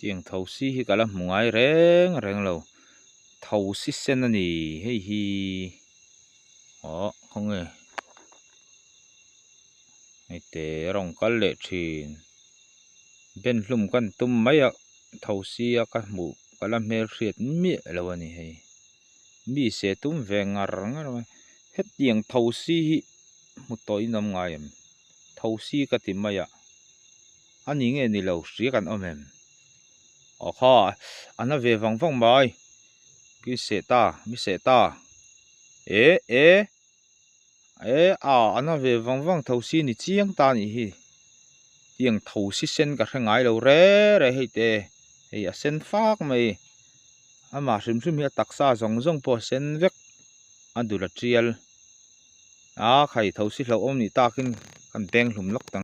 Tiang thosi hi ka la hmu ngai reng reng lo thosi sen a ni hei hi awh khawnge hei te a rawn kal leh thin ben hlum kan tum mai a thosi a ka hmuh ka la hmelhriat miah lo a ni hei mi seh tum ve ngar ngar mai hetiang thosi hi hmu tawh in awm ngai em thosi ka ti mai a ani nge ni lo hria kan awm em aw kha a na ve vang vang mai mi seh ta mi seh ta eh eh eh ah a na ve vang vang thosi ni chiang ta a nih hi tiang thosi sen ka hre ngai lo re re hei te hei a sen fak mai amah hrim hrim hi a taksa zawng zawng pawh a sen vek a dul a tial a khai thosi hlauhawm nih takin kan beng hlum lawk ta.